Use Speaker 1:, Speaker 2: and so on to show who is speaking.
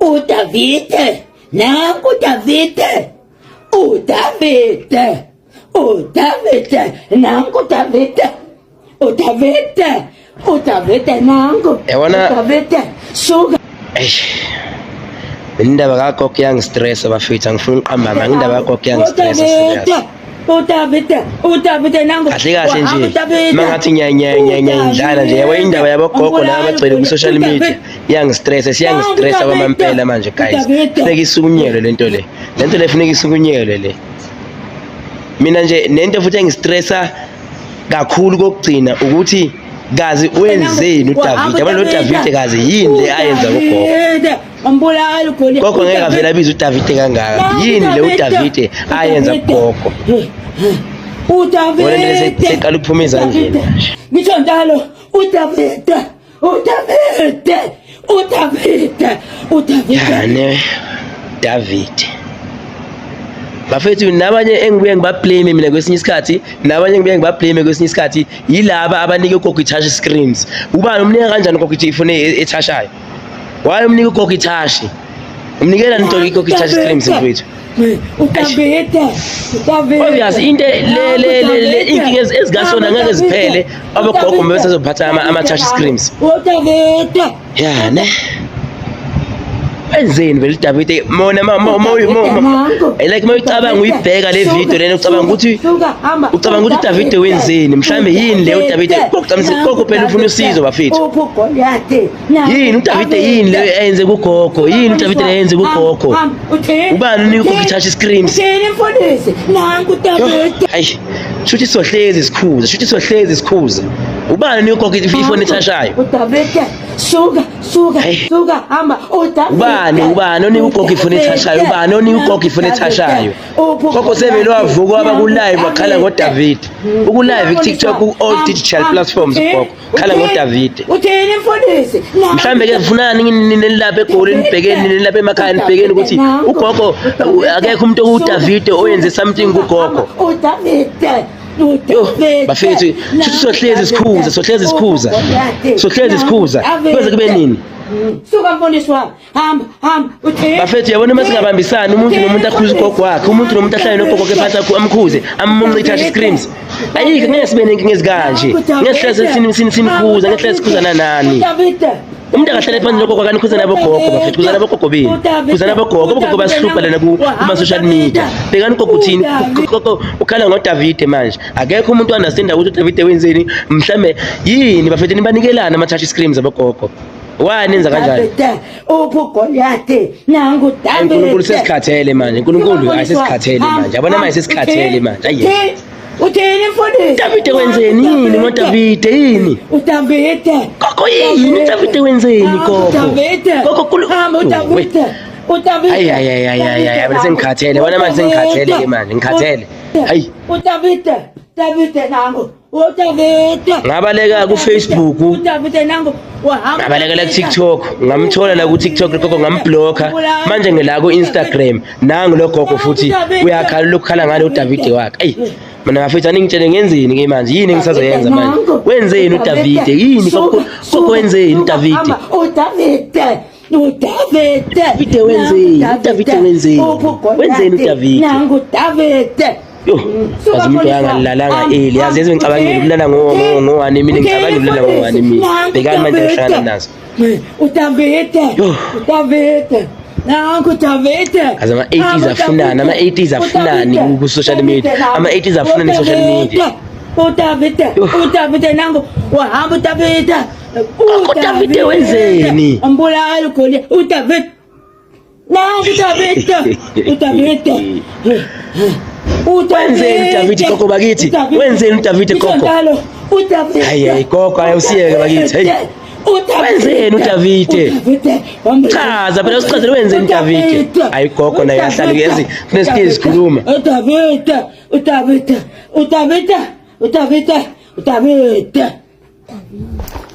Speaker 1: uDavide, nangu uDavide, uDavide, uDavide, nangu uDavide, uDavide, uDavide, nangu
Speaker 2: Yabona-
Speaker 1: uDavide, suka.
Speaker 2: Eish. Mina indaba kagogo iyangistressa bafethu, angifuni ukuqamba amanga, indaba kagogo iyangistressa serious.
Speaker 1: uDavide, uDavide, nangu.
Speaker 2: Kahle kahle
Speaker 1: Wahamba
Speaker 2: nje
Speaker 1: uDavide.
Speaker 2: mangathi ngiyayidlala nje yabo indaba yabogogo laba abagcwele ku-social media iyangistressa, siyangistressa kwamampela manje guys. Funeka isukunyelwe lento le. Lento le funeka isukunyelwe le. Mina nje nento futhi engistressa kakhulu kokugcina ukuthi kazi wenzeni uDavide, yabona lo Davide kazi yini le ayenza kugogo.
Speaker 1: uDavide, umbulali uGoliath.
Speaker 2: Gogo ngeke avele abize uDavide kangaka. Yini le uDavide ayenza kugogo?
Speaker 1: uDavide.
Speaker 2: Wona le seqala ukuphuma ezandleni manje.
Speaker 1: Ngisho njalo uDavide, uDavide, uDavide, uDavide.
Speaker 2: Yani David. Bafethu nabanye engibuye ngibablame mina kwesinye isikhathi, nabanye engibuye ngibablame kwesinye isikhathi yilaba abanike ugogo i-touch screens. Ubani umnika kanjani ugogo ifoni ethashayo? Why umnika ugogo i-touch? Umnikela nto ugogo i-touch screens mfethu?
Speaker 1: uDavide, uDavide.
Speaker 2: Obvious into le le le le inkinga ezingasona ngeke ziphele abogogo bese bezophatha ama touch screens.
Speaker 1: uDavide.
Speaker 2: Ya ne. Wenzeni vele uDavide mona ma ma ma like mawucabanga uyibheka le video lena ucabanga ukuthi
Speaker 1: Suka, hamba.
Speaker 2: ucabanga ukuthi uDavide wenzeni mhlambe yini le uDavide gogo gogo phela ufuna usizo bafethu.
Speaker 1: Uphi uGoliath?
Speaker 2: Yini uDavide yini le ayenze kugogo? Yini uDavide le ayenze kugogo? Ubani unika ugogo i-touch screens?
Speaker 1: Uthini mfundisi? Nangu uDavide.
Speaker 2: Hayi, shuthi sohlezi sikhuza, shuthi sohlezi sikhuza. Ubani unika ugogo ifoni ethashayo?
Speaker 1: uDavide, suka, suka,
Speaker 2: Hayi.
Speaker 1: suka, hamba. uDavide.
Speaker 2: Ubani ubani onika ugogo ifoni ethashayo? Ubani onika ugogo ifoni ethashayo? Gogo sevele wavuka waba ku-live wakhala ngoDavid. Uku-live ku-TikTok ku-all digital platforms ugogo. Khala ngoDavide.
Speaker 1: Uthini mfundisi?
Speaker 2: Mhlambe ke funani nilapha eGoli nibhekeni nilapha emakhaya nibhekeni ukuthi ugogo akekho umuntu owuDavide oyenze something kugogo.
Speaker 1: uDavide.
Speaker 2: Yo, bafethu, shuthi sohlezi sikhuza, sohlezi sikhuza. Sohlezi sikhuza. Kuze kube nini?
Speaker 1: Suka mfundisi wami. Hamba, hamba. Uthini?
Speaker 2: Bafethu yabona uma singabambisani umuntu nomuntu akhuze ugogo wakhe, umuntu nomuntu ahlale nogogo wakhe phansi amkhuze, amunce i-touch screens. Ayikho ngeke sibe nenkinga ezikanje. Ngeke sihlale sinikhuza, ngeke sihlale sikhuzana nani.
Speaker 1: uDavide.
Speaker 2: Umuntu akahlale phansi nogogo wakhe nikhuze nabogogo bafethu, khuza nabogogo benu. Khuza nabogogo, abogogo basihlupha lana kuma-social media. Bhekani ugogo uthini, ugogo ukhala ngoDavide manje. Akekho umuntu understand ukuthi uDavide wenzeni, mhlambe yini bafethu nibanikelana ama-touch screens abogogo. Why nenza kanjalo?
Speaker 1: Davide, uphi uGoliath? Nangu Davide.
Speaker 2: uNkulunkulu sesikhathele manje. uNkulunkulu hayi sesikhathele manje. Yabona manje sesikhathele manje. Ayi.
Speaker 1: Uthini mfundisi?
Speaker 2: Davide wenzeni yini ngoDavide yini?
Speaker 1: uDavide.
Speaker 2: Gogo yini uDavide wenzeni gogo?
Speaker 1: uDavide.
Speaker 2: Gogo kulu
Speaker 1: Hamba uDavide. uDavide.
Speaker 2: Hayi hayi hayi hayi hayi hayi sengikhathele. Yabona manje sengikhathele ke manje ngikhathele. Hayi.
Speaker 1: uDavide. Davide nangu. uDavide.
Speaker 2: Ngabaleka ku Facebook.
Speaker 1: uDavide nangu. Wahamba.
Speaker 2: Ngabalekela ku TikTok, ngamthola la ku TikTok gogo ngamblocka. Manje ngila ku Instagram, nangu lo gogo futhi uyakhala lokukhala ngalo uDavide wakhe. Ey, mina bafethu aningitshele ngenzeni ke manje? Yini engisazoyenza manje? Wenzeni uDavide? Yini gogo gogo wenzeni uDavide?
Speaker 1: uDavide. uDavide.
Speaker 2: Davide wenzeni? uDavide wenzeni? Wenzeni uDavide?
Speaker 1: Nangu Davide.
Speaker 2: Yo, yazi umuntu angalalanga early. Yazi yazi ngicabangile ukulala ngo ngo ngo one mina ngicabangile ukulala ngo one mina. Bhekani manje ngihlangana nazo.
Speaker 1: uDavide.
Speaker 2: Yo.
Speaker 1: uDavide. Nangu Davide.
Speaker 2: Azi ama-80s afunani, ama-80s afunani ku-social media. Ama-80s afunani social media.
Speaker 1: uDavide.
Speaker 2: Yo.
Speaker 1: uDavide nangu wahamba uDavide.
Speaker 2: Gogo Davide wenzeni?
Speaker 1: Umbulali uGoliath. uDavide. Nangu uDavide. uDavide.
Speaker 2: Wenzeni uDavide gogo bakithi? Wenzeni uDavide gogo?
Speaker 1: uDavide.
Speaker 2: Hayi hayi gogo hayi usiyeke bakithi. Hey. Wenzeni uDavide? Chaza phela usichazele wenzeni uDavide. Hayi gogo naye ahlale yazi kunesikhathi sikhuluma.
Speaker 1: uDavide. uDavide. uDavide. uDavide. uDavide.